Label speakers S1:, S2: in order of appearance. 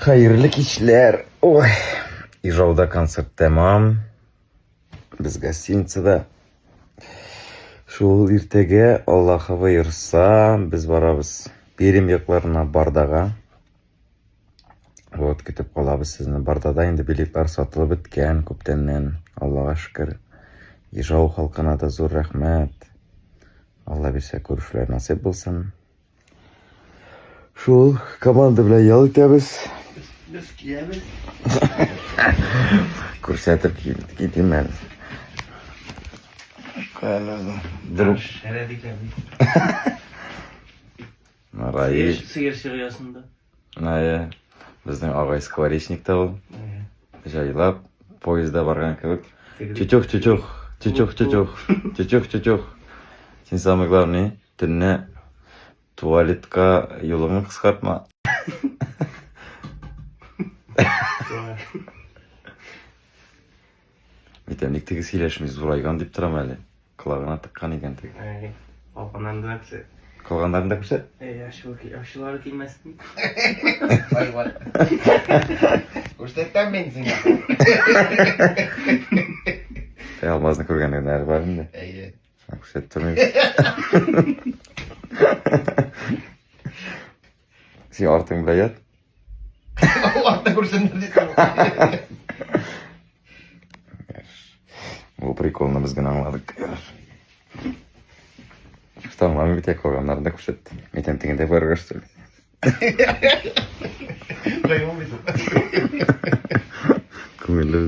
S1: Хәерле кичләр. Ой, Ижауда концерт тәмам. Без гостиницада. Шул иртәгә Аллаһы боерса, без барабыз Пермь якларына Бардага. Вот, көтеп калабыз сезне. Бардада инде билетлар сатылып беткән күптәннән. Аллага шөкер. Ижау халкына да зур рәхмәт. Алла бирсә, күрешүләр насыйп булсын. Шул команда белән ял итәбез.
S2: Без киябез.
S1: Күрсәтеп китим әле. Друг. Раил.
S2: Сыер чыгыясында.
S1: Әйе. Безнең агай скворечник та ул. Җайлап поездда барган кебек. Тютюх, тютюх, тютюх, тютюх, тютюх, тютюх. Син самый главный, төнне туалетка юлыңны кыскартма. Әйтәм, ник теге сөйләшми, зурайган дип торам әле. Колагына тыккан икән теге.
S2: Әй, калганнарын да күрсәт.
S1: Калганнарын да күрсәт.
S2: Әй, ачуы, ачулары килмәсен.
S3: Хайван. Күрсәтәм мин сиңа.
S1: Әй, Алмазны күргәннәр бар инде.
S3: Әйе.
S1: Күрсәтеп тормыйм. Син артың белән ят.
S3: Артта күрсеннәр дисең.
S1: Бу приколны без генә аңладык. Что аңламый бит, калганнарын да күрсәтте. Әйтәм, тегендә барырга что ли?
S3: Хайван бит.
S1: Күңелле.